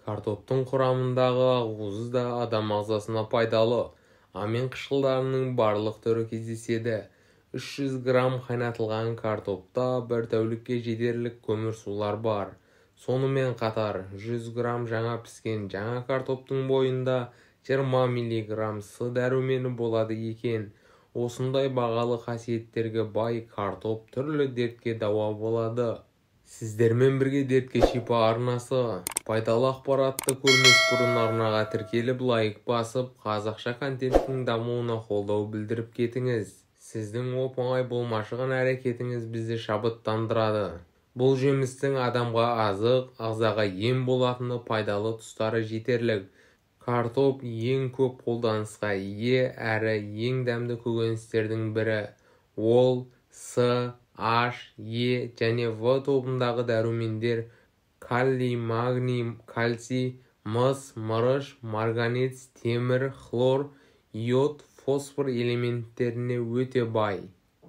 Картоптың құрамындағы ақуызы да адам ағзасына пайдалы. Амин қышқылдарының барлық түрі кездеседі. 300 грамм қайнатылған картопта бір тәулікке жетерлік көмірсулар бар. Сонымен қатар 100 грамм жаңа піскен жаңа картоптың бойында 20 миллиграмм С дәрумені болады екен. Осындай бағалы қасиеттерге бай картоп түрлі дертке дауа болады. Сіздермен бірге Дертке шипа арнасы. Пайдалы ақпаратты көрмес бұрын арнаға тіркеліп, лайк басып, қазақша контенттің дамуына қолдау білдіріп кетіңіз. Сіздің оп-оңай болмашыған әрекетіңіз бізді шабыттандырады. Бұл жемістің адамға азық, ағзаға ем болатыны пайдалы тұстары жетерлік. Картоп ең көп қолданысқа ие әрі ең дәмді көкөністердің бірі. Ол С, H, Е және В тобындағы дәрумендер, калий, магний, кальций, мыс, мырыш, марганец, темір, хлор, йод, фосфор элементтеріне өте бай.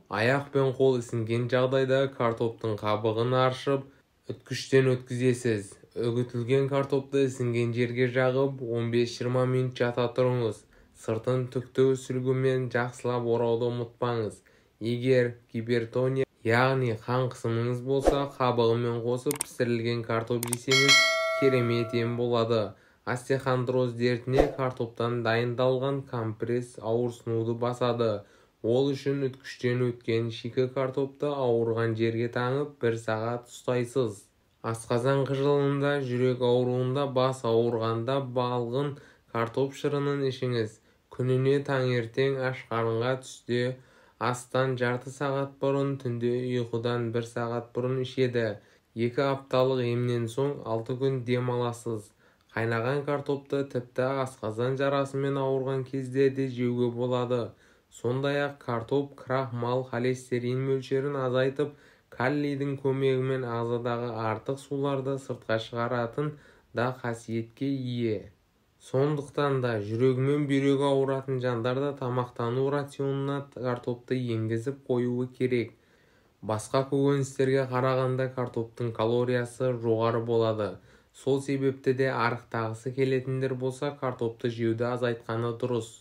Аяқ пен қол ісінген жағдайда картоптың қабығын аршып, үткіштен өткізесіз. Үгітілген картопты ісінген жерге жағып, 15-20 минут жата тұрыңыз. Сыртын түкті сүлгімен жақсылап орауды ұмытпаңыз. Егер гипертония, яғни қан қысымыңыз болса, қабығымен қосып пісірілген картоп жесеңіз, керемет ем болады. Остеохондроз дертіне картоптан дайындалған компресс ауырсынуды басады. Ол үшін үткіштен өткен шикі картопты ауырған жерге таңып, бір сағат ұстайсыз. Асқазан қыжылында, жүрек ауруында, бас ауырғанда балғын картоп шырынын ішіңіз. Күніне таңертең аш қарынға, түсте астан жарты сағат бұрын, түнде ұйқыдан бір сағат бұрын ішеді. 2 апталық емнен соң 6 күн дем аласыз. Қайнаған картопты тіпті асқазан жарасымен ауырған кезде де жеуге болады. Сондай-ақ картоп крахмал, холестерин мөлшерін азайтып, калийдің көмегімен ағзадағы артық суларды сыртқа шығаратын да қасиетке ие. Сондықтан да жүрегі мен бүйрегі ауыратын жандар да тамақтану рационына картопты енгізіп қоюы керек. Басқа көкөністерге қарағанда картоптың калориясы жоғары болады. Сол себепті де арықтағысы келетіндер болса, картопты жеуді азайтқаны дұрыс.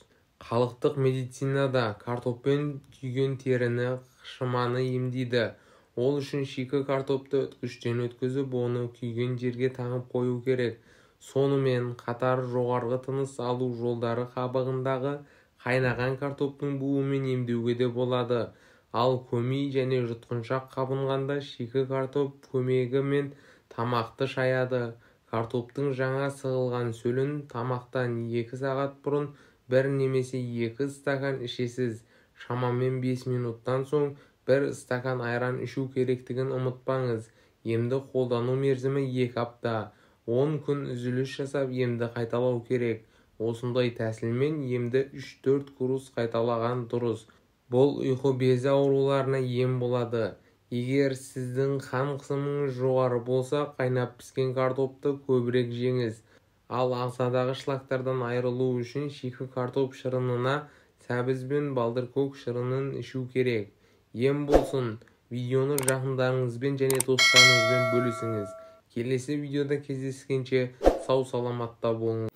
Халықтық медицинада картоппен күйген теріні, қышыманы емдейді. Ол үшін шикі картопты үткіштен өткізіп, оны күйген жерге таңып қою керек. Сонымен қатар жоғарғы тыныс алу жолдары қабығындағы қайнаған картоптың буымен емдеуге де болады. Ал көмей және жұтқыншақ қабынғанда шикі картоп көмегімен тамақты шаяды. Картоптың жаңа сығылған сөлін тамақтан 2 сағат бұрын 1 немесе 2 стакан ішесіз. Шамамен 5 минуттан соң 1 стакан айран ішу керектігін ұмытпаңыз. Емді қолдану мерзімі 2 апта. 10 күн үзіліс жасап емді қайталау керек. Осындай тәсілмен емді 3-4 курс қайталаған дұрыс. Бұл ұйқы безі ауруларына ем болады. Егер сіздің қан қысымыңыз жоғары болса, қайнап піскен картопты көбірек жеңіз. Ал ағзадағы шлактардан айырылу үшін шикі картоп шырынына сәбіз бен балдыркөк шырынын ішу керек. Ем болсын. Видеоны жақындарыңызбен және достарыңызбен бөлісіңіз. Келесі видеода кездескенше сау саламатта болыңыз.